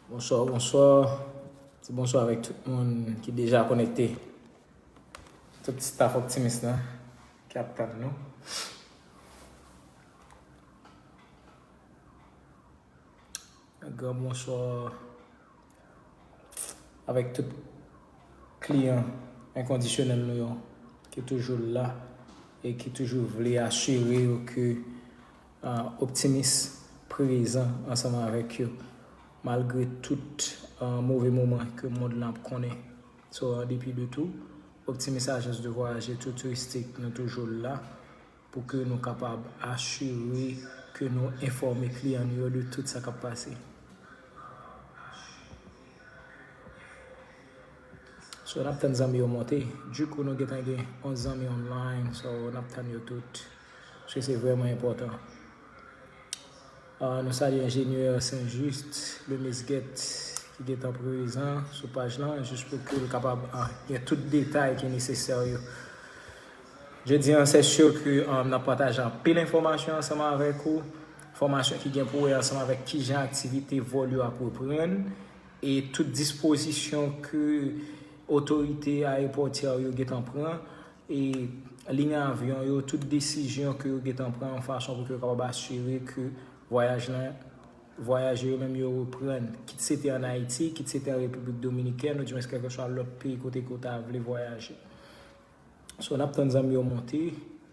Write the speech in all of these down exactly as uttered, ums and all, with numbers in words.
Bonswa, bonswa. Di bonswa avèk tout moun ki deja konekte. Tout staff Optimis lan ki ap tann nou. Gran bonswa avèk tout kliyan enkondisyonèl nou yo ki toujou la e ki toujou vle asire yo ke ah, Optimis prezan ansanm avèk yo, malgre tout ah, move moman ke mond lan ap konnen. So, an depi de tou, Optimis Agence de Voyage et Tour Touristique, nou toujou la pou ke nou kapab asire ke nou enfòme kliyan nou yo de tout sa k ap pase. So, n ap tann zanmi yo monte. Dikou, nou gentan gen yon zanmi online. So, n ap tann yo tout. Paske se vrèman enpòtan. Ah, nou salye enjenyè Saint-Just, le Mesguet, ki gentan prezan sou paj lan, jis pou ke l kapab ah, gen tout detay ki nesesè yo. Jodi an, se si ke um, n ap pataje anpil enfòmasyon ansanm avèk ou. Enfòmasyon ki gen pou wè ansanm avèk kijan aktivite vòl yo ap reprann e tout dispozisyon ke otorite ayewopòtyè yo gentan pran e liy avyon yo, tout desizyon ke yo gentan pran yon fason pou ke yo kapab asire ke vwayaj lan, vwayaje yo menm yo reprann, kit se te ann Ayiti, kit se te an Repiblik Dominikèn, oudimwens kèlkeswa lòt peyi kote ke w ta vle vwayaje. So, n ap tann zanmi yo monte,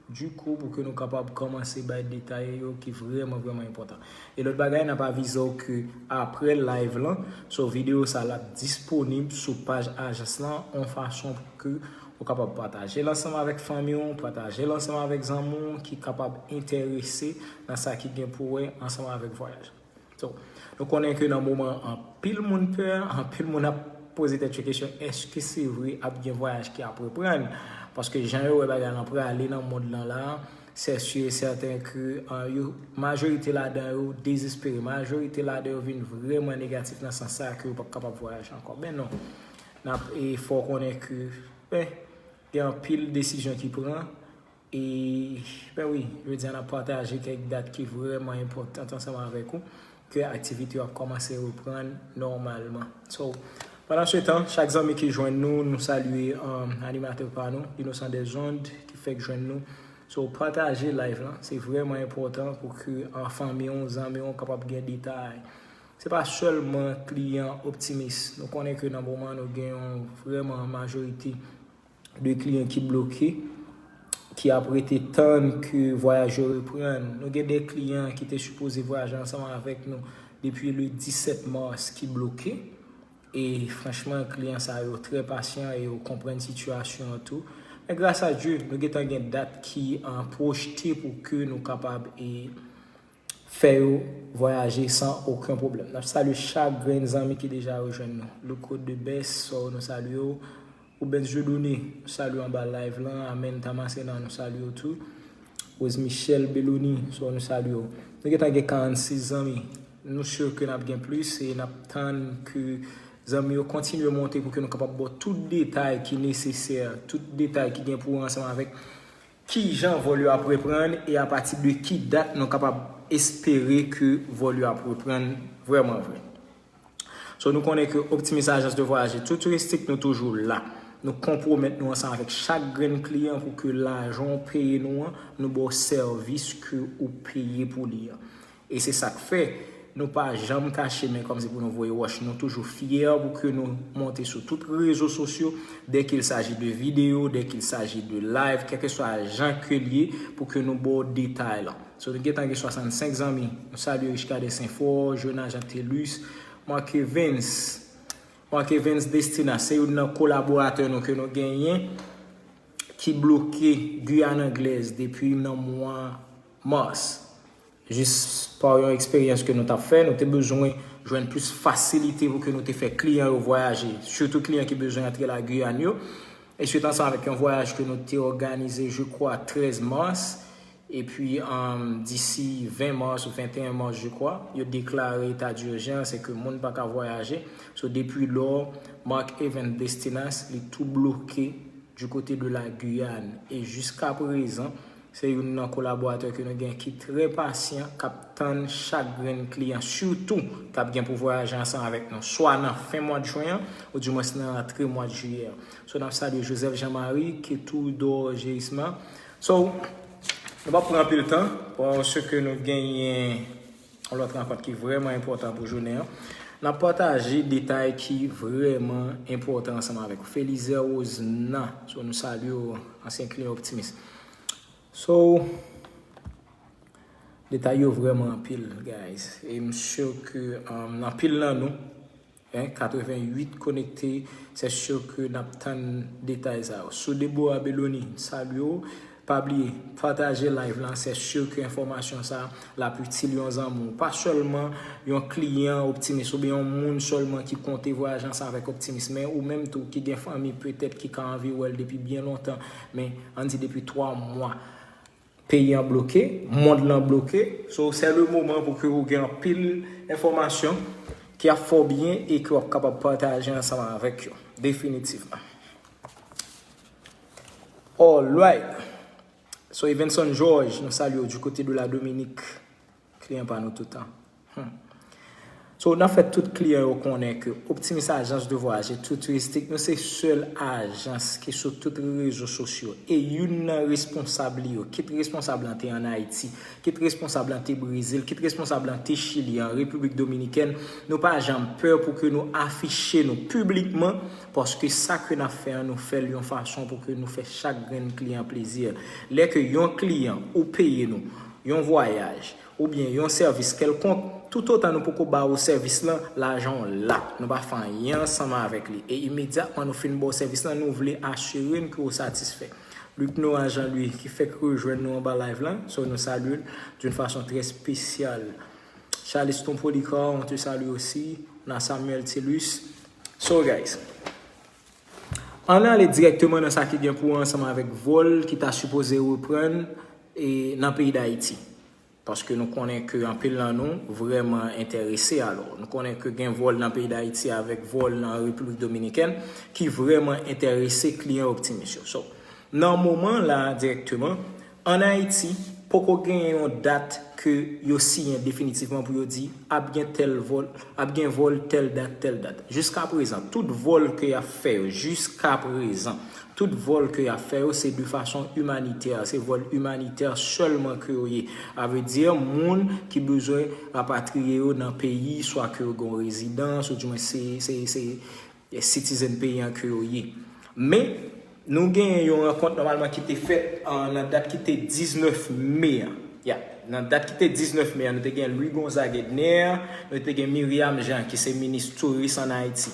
dikou, pou ke nou kapab kòmanse bay detay yo ki vrèman, vrèman enpòtan. E lòt bagay, n ap avize w ke apre live lan, so videyo sa l ap disponib sou paj ajans lan, yon fason pou ke ou kapab pataje l ansanm avèk fanmi w, pataje l ansanm avèk zanmi w ki kapab enterese nan sa ki gen pou wè ansanm avèk vwayaj. So, nou konnen ke nan moman anpil moun pè, anpil moun ap poze tèt yo kesyon, èske se vre ap gen vwayaj ki ap reprann? Paske jan yo wè bagay lan prale nan mond lan la, se si e sèten ke ah, yo, majorite ladan yo dezespere, majorite ladan yo vin vrèman negatif nan sans sa ke yo p ap kapab vwayaje ankò. Ben non, n ap, e fò w konnen ke, ben, gen anpil desizyon ki pran, E, ben wi, jodi a n ap pataje kèk dat ki vrèman enpòtan ansanm avèk ou, ke aktivite yo ap kòmanse reprann nòmalman. So, pandan se tan, chak zanmi ki jwenn nou, nou salye um, animatè pa nou, Inosan Dèzond, ki fèk jwenn nou. So, pataje live lan, se vrèman enpòtan pou ke an fanmi w, zanmi w kapab gen detay. Se pa sèlman kliyan Optimis. Nou konnen ke nan moman nou gen yon vrèman majorite de kliyan ki bloke, ki ap rete tann ke vwayaj yo reprann. Nou gen de kliyan ki te sipoze vwayaje ansanm avèk nou depi le disèt mas ki bloke. E franchman, kliyan sa yo trè pasyan e yo konprann sitiyasyon an tou. Men gras a Dye, nou gentan gen dat ki an pwojte pou ke nou kapab e fè yo vwayaje san okenn pwoblèm. N ap salye chak grenn zanmi ki deja rejwenn nou. Louko de Bès, so, nou salye w. Rubens Dieudonné, nou salye w anba live lan. Amen Tamasena, nou salye w tou. Rose Michel Beloni, so, nou salye w. Nou gentan gen karannsis zanmi. Nou si ke n ap gen plis e n ap tann ke zanmi yo kontinye monte pou ke nou kapab ba w tout detay ki nesesè, tout detay ki gen pou wè ansanm avèk kijan vòl yo ap reprann e apati de ki dat nou kapab espere ke vòl yo ap reprann vrèman vre. So, nou konnen ke Optimis Agence de Voyage et Tour Touristique, nou toujou la. Nou konpwomèt nou ansanm avèk chak grenn kliyan pou ke lajan w peye nou an, nou ba w sèvis ke ou peye pou li an. E se sa k fè nou pa janm kache men kòmsi pou nou voye wòch. Nou toujou fyè pou ke nou monte sou tout rezo sosyo, dès qu'il s'agit de vidéo, dès qu'il s'agit de live, kèlkeswa jan ke l ye, pou ke nou ba w detay lan. So, nou gentan gen swasannsenk zanmi. Nou salye Richcadès Info, Jonas Jean Thelus, Mark Evans. Mark Evans Destina, se youn nan kolaboratè nou ke nou genyen, ki bloke Guyane Anglaise depi nan mwa mas. Jis pa yon eksperyans ke nou t ap fè, nou te bezwen jwenn plis fasilite pou ke nou te fè kliyan yo vwayaje, sitou kliyan ki bezwen antre la Guyane yo. E swit ansanm avèk yon vwayaj ke nou te òganize, je kwa, trèz mas, epi um, disi ven mas ou venteyen mas, je kwa, yo deklare eta dijans e ke moun pa ka vwayaje. So, depi lò, Mark Evans Destinas, li tou bloke du côté de la Guyane. E jiska prezan, Se youn nan kolaboratè ke nou gen ki trè pasyan, k ap tann chak grenn kliyan, sitou k ap gen pou vwayaje ansanm avèk nou, swa nan fen mwa jen an, oudimwens nan rantre mwa jiyè. So, n ap salye Joseph Jean Marie, Ketou Dor Geisma. So, nou p ap pran anpil tan, paske nou genyen yon lòt rankont ki vrèman enpòtan pou jounen an. N ap pataje detay ki vrèman enpòtan ansanm avèk ou. Felizer Rosna, so nou salye w, ansyen kliyan Optimis. So, detay yo vrèman anpil, guys. E m si ke um, anpil nan nou, hein, katrevenn uit konekte, se si ke n ap tann detay sa yo. Sou Deborah Beloni, salye w. Pa bliye, pataje live lan, se si ke enfòmasyon sa l ap itil yon zanmi w. Pa sèlman yon kliyan Optimis oubyen yon moun sèlman ki konte vwayaje ansanm avèk Optimis, men ou menm tou ki gen fanmi petèt ki ka anvi wè l depi byen lontan, men ann di depi twa mwa. Peyi an bloke, mond lan bloke. So, se le moman pou ke ou gen anpil enfòmasyon ki ap fè w byen e ke w ap kapab pataje ansanm avèk yo. Definitivman. Alright. So, Evenson George, nou salye w du côté de la Dominique. Kliyan pa nou toutan. Hmm. So, n ap fè tout kliyan yo konnen ke Optimis Agence de Voyage et Tour Touristique, nou se sèl ajans ki sou tout rezo sosyo. E youn nan responsab li yo, kit responsab lan te ann Ayiti, kit responsab lan te Brezil, kit responsab lan te Chili, an Repiblik Dominikèn, nou pa janm pè pou ke nou afiche nou piblikman, paske sa ke n ap fè an, nou fè l yon fason pou ke nou fè chak grenn kliyan plezi. Lè ke yon kliyan ou peye nou yon vwayaj, oubyen yon sèvis kèlkonk, toutotan nou poko ba ou sèvis lan, lajan w la. Nou pa fè anyen ansanm avèk li. E imedyatman nou fin ba w sèvis lan, nou vle asire n ke w satisfè. Luc Noah Jean Louis, ki fèk rejwenn nou anba live lan, so nou salye l d'une façon très spéciale. Charleston Polycarp, on te salue aussi. On a Samuel Tellus. So, guys, ann ale dirèkteman nan sa ki gen pou wè ansanm avèk vòl ki ta sipoze reprann e nan peyi Dayiti. Paske nou konnen ke anpil nan nou vrèman enterese. Alò, nou konnen ke gen vòl nan peyi Dayiti avèk vòl nan Repiblik Dominikèn ki vrèman enterese kliyan Optimis yo. So, nan moman la dirèkteman, ann Ayiti, poko gen yon dat ke yo siyen definitivman pou yo di ap gen tèl vòl, ap gen vòl tèl dat, tèl dat. Jiska prezan, tout vòl ke y ap fè yo, jiska prezan, tout vòl ke y ap fè yo, se de fason imanitè, se vòl imanitè sèlman ke yo ye. A vle di, moun ki bezwen rapatriye yo nan peyi, swa ke yo gen yon rezidans, oudimwen se, se, se, e, citizen peyi an ke yo ye. Men, nou genyen yon rankont nòmalman ki te fèt, an, nan dat ki te diznèf me an. Ya, nan dat ki te diznèf me an, nou te gen Louis Gonzague Edner, nou te gen Myriam Jean, ki se minis touris ann Ayiti.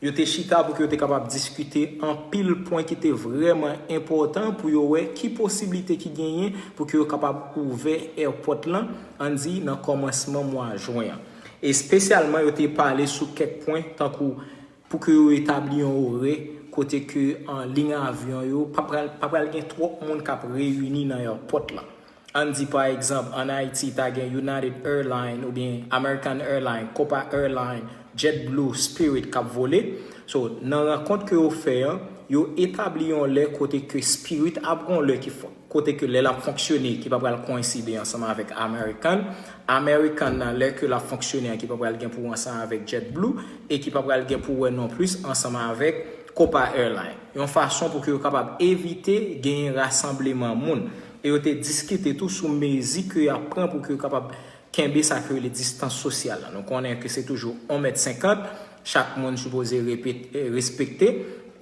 Yo te chita pou ke yo te kapab diskite anpil pwen ki te vrèman enpòtan pou yo wè ki posiblite ki genyen pou ke yo kapab ouvè èpòt lan, ann di, nan kòmansman mwa jen an. Espesyalman, yo te pale sou kèk pwen, tankou pou ke yo etabli yon orè kote ke, an, liy avyon yo pa pral, pa pral gen twòp moun k ap reyini nan èpòt lan. Ann di, pa egzanp, ann Ayiti, ta gen United Airlines oubyen American Airlines, Copa Airlines, JetBlue, Spirit k ap vole. So, nan rankont ke yo fè an, yo etabli yon lè kote ke Spirit ap gen yon lè ki fò, kote ke lè l ap fonksyone, ki pa pral koyenside ansanm avèk American. American nan, lè ke l ap fonksyone an, ki pa pral gen pou wè ansanm avèk JetBlue e ki pa pral gen pou wè non plis ansanm avèk Copa Airlines. Yon fason pou ke yo kapab evite genyen rasanbleman moun. E yo te diskite tou sou mezi ke y ap pran pou ke yo kapab kenbe sa ke rele distans sosyal la. Nou konnen ke se toujou yon mèt senkant, chak moun sipoze repet-, eh, respekte,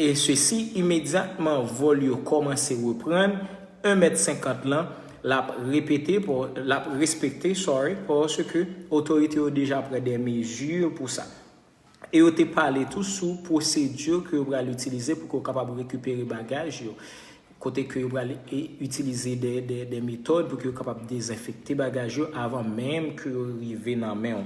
e sesi imedyatman vòl yo kòmanse reprann, yon mèt senkant lan, l ap repete, pou, l ap respekte, sorry, paske otorite yo deja pran de mezi pou sa. E yo te pale tou sou pwosedi ke yo pral itilize pou ke yo kapab rekipere bagaj yo. Kote ke yo pral e, itilize de, de, de metòd pou ke yo kapab dezenfekte bagaj yo avan menm ke yo rive nan men w.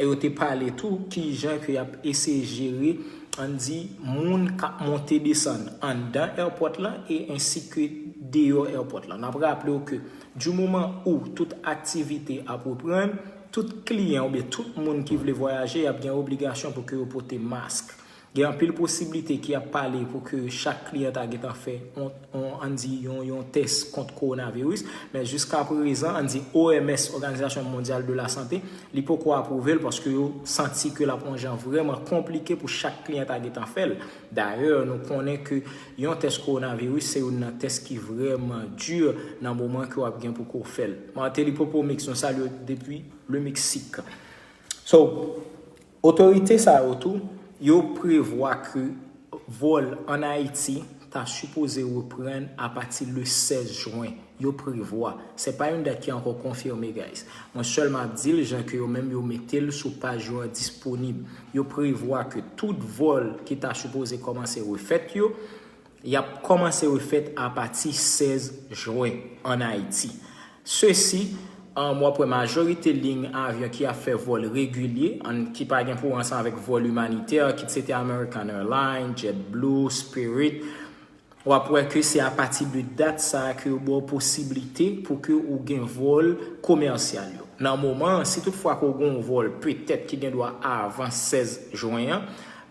E yo te pale tou kijan ke y ap eseye jere, ann di, moun k ap monte desann anndan èpòt lan e ensi ke deyò èpòt lan. N ap raple w ke di moman ou tout aktivite ap reprann, tout kliyan oubyen tout moun ki vle vwayaje, y ap gen obligasyon pou ke yo pote mask. Gen anpil posiblite ki ap pale pou ke chak kliyan ta gentan fè on, on, ann di yon, yon tès kont kowonaviris, men jiska prezan, ann di O M S, Òganizasyon Mondyal de la Sante, li poko apwouve l paske yo santi ke l ap yon jan vrèman konplike pou chak kliyan ta gentan fè l. Dayè, nou konnen ke yon tès kowonaviris se youn nan tès ki vrèman di nan moman ke w ap gen pou ke w fè l. Martelly Popomix, nou salye w depi le Meksik. So, otorite sa yo tou, yo prevwa ke vòl ann Ayiti ta sipoze reprann apati le sèz jen. Yo prevwa. Se pa yon dat ki ankò konfime, guys. Mwen sèlman ap di l jan ke yo menm yo mete l sou paj yo an disponib. Yo prevwa ke tout vòl ki ta sipoze kòmanse refèt yo, y ap kòmanse refèt apati sèz jen ann Ayiti. Sesi, um, w ap wè majorite liy avyon ki ap fè vòl regilye, ann, ki pa gen pou wè ansanm avèk vòl imanitè, kit se te American Airlines, JetBlue, Spirit, w ap wè ke se apati de dat sa a ke yo ba w posiblite pou ke ou gen vòl komèsyal yo. Nan moman an, si toutfwa ke w gen yon vòl petèt ki gen dwa avan sèz jen an,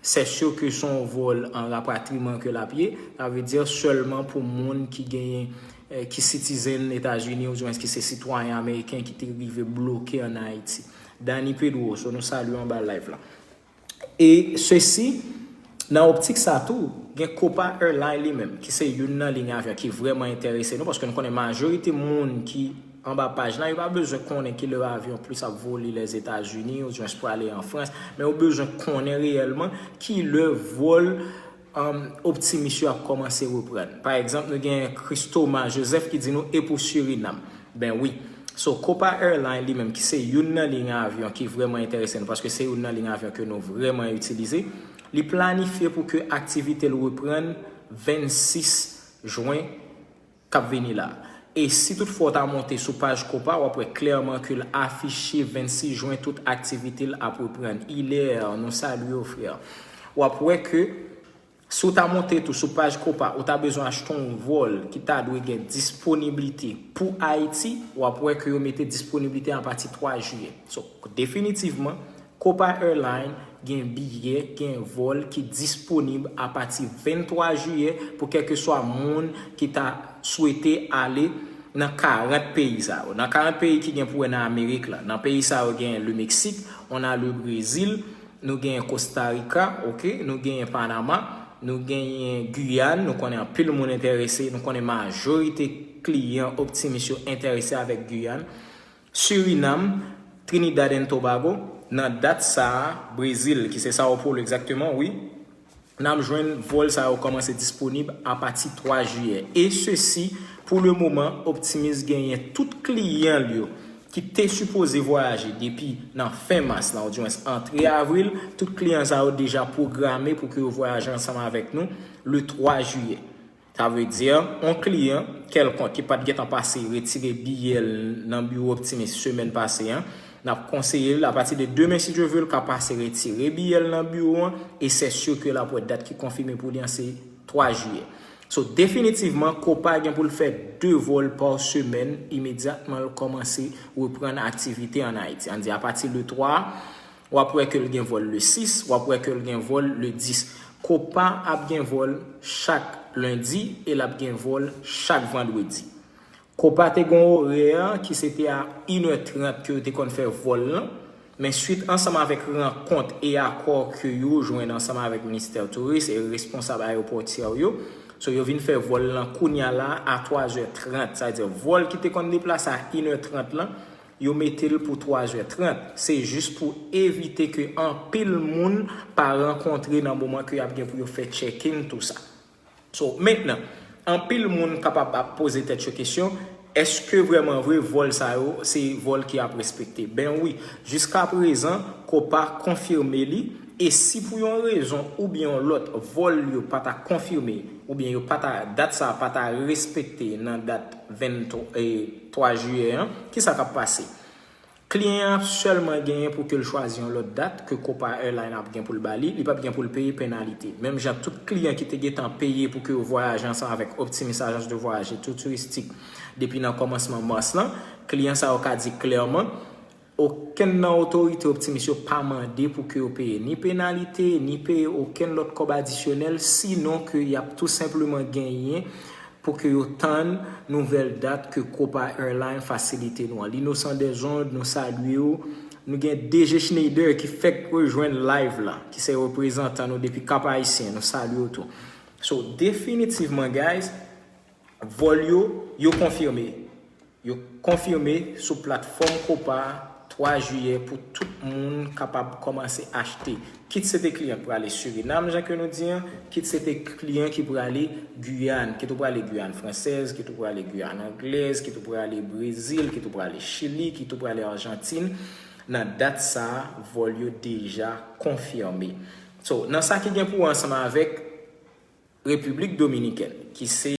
se si ke se yon vòl an rapatriman ke l ap ye, sa vle di sèlman pou moun ki genyen, eh, ki citizen Etazini oudimwens ki se sitwayen ameriken ki te rive bloke ann Ayiti. Danny Pedro, so nou salye w anba live la. E sesi, nan optik sa tou, gen Copa Airlines li menm, ki se youn nan liy avyon ki vrèman enterese nou, paske nou konnen majorite moun ki anba paj la, yo pa bezwen konnen ki lè avyon plis ap vole Lèzetazini, oudimwens prale an Frans, men yo bezwen konnen reyèlman ki lè vòl, um, Optimis yo ap kòmanse reprann. Pa egzanp, nou gen Christoma Joseph ki di nou e pou Surinam. Ben wi. So, Copa Airlines li menm, ki se youn nan liy avyon ki vrèman enterese nou, paske se youn nan liy avyon ke nou vrèman itilize, li planifye pou ke aktivite l reprann vennsis jen k ap vini la. E si toutfwa w ta monte sou paj Copa, w ap wè klèman ke l afiche vennsis jen tout aktivite l ap reprann. Hilaire, nou salye w, frè. W ap wè ke si w ta monte tou sou paj Copa, ou ta bezwen achte yon vòl ki ta dwe gen disponiblite pou Ayiti, w ap wè ke yo mete disponiblite apati twa jiyè. So, definitivman, Copa Airlines gen biyè, gen vòl ki disponib apati venntwa jiyè pou kèlkeswa moun ki ta swete ale nan karant peyi sa yo. Nan karant peyi ki gen pou wè nan Amerik la. Nan peyi sa yo gen le Mexique, on a le Brésil, nou gen Costa Rica, ok, nou gen Panama, nou gen Guyane, nou konnen anpil moun enterese, nou konnen majorite kliyan Optimis yo enterese avèk Guyane. Surinam, Trinidad and Tobago, nan dat sa a, Brezil, ki se Sao Paulo egzakteman, wi, n ap jwenn vòl sa yo kòmanse disponib apati twa jiyè. E sesi, pou le moman, Optimis genyen tout kliyan l yo ki te sipoze vwayaje depi nan fen mas la, oudimwens antre avril, tout kliyan sa yo deja pwograme pou ke yo vwayaje ansanm avèk nou le twa jiyè. Sa vle di, yon kliyan kèlkonk ki pa t gentan pase retire biyè l nan biwo Optimis semèn pase an, n ap konseye l, apati de demen, si Dye vle, l ka pase retire biyè l nan biwo an, e se si ke l ap wè dat ki konfime pou li an se twa jiyè. So, definitivman, Copa gen pou l fè de vòl pa semèn imedyatman l kòmanse reprann aktivite ann Ayiti. Ann di apati de twa, w ap wè ke l gen vòl le sis, w ap wè ke l gen vòl le dis. Copa ap gen vòl chak lendi e l ap gen vòl chak vandredi. Copa te gen yon orè ki se te a inè trant ke yo te konn fè vòl lan, men swit ansanm avèk rankont e akò ke yo jwenn ansanm avèk Ministè Touris e responsab ayewopòtyè yo, so yo vin fè vòl lan kounya la a twazè trant, sa vle di vòl ki te konn deplase a inè trant lan, yo mete l pou twazè trant. Se jis pou evite ke anpil moun pa rankontre nan moman ke y ap gen pou yo fè check-in, tou sa. So, mentnan, anpil moun kapab ap poze tèt yo kesyon, èske vrèman vre vòl sa yo, se vòl ki ap respekte? Ben wi, jiska prezan, Copa konfime li, e si pou yon rezon oubyen yon lòt, vòl yo pa ta konfime, oubyen yo pa ta, dat sa pa ta respekte nan dat venntwa, e, twa jiyè an, kisa k ap pase? Kliyan an ap sèlman genyen pou ke l chwazi yon lòt dat ke Copa Airlines ap gen pou l ba li, li p ap gen pou l peye penalite. Menm jan tout kliyan ki te gentan peye pou ke yo vwayaje ansanm avèk Optimis Agence de Voyage et Touristique depi nan kòmansman mas lan, kliyan sa yo ka di klèman, Okenn nan otorite Optimus yo pa mande pou ke yo peye ni penalite, ni peye okenn lòt kòb adisyonèl, sinon ke y ap tou senpleman genyen pou ke yo tann nouvèl dat ke Copa Airlines fasilite nou an. L'Innocent des Ondes, nou salye w. Nou gen D G Schneider ki fèk rejwenn live la, ki se reprezantan nou depi Kap Ayisyen, nou salye w tou. So, definitivman, guys, vòl yo, yo konfime. Yo konfime sou platfòm Copa twa jiyè pou tout moun kapab kòmanse achte. Kit se te kliyan k prale Surinam, jan ke nou di an, kit se te kliyan ki prale Guyane, kit ou prale Guyane fransèz, kit ou prale Guyane anglèz, kit ou prale Brezil, kit ou prale Chili, kit ou prale Ajantin, nan dat sa a, vòl yo deja konfime. So, nan sa ki gen pou wè ansanm avèk Repiblik Dominikèn, ki se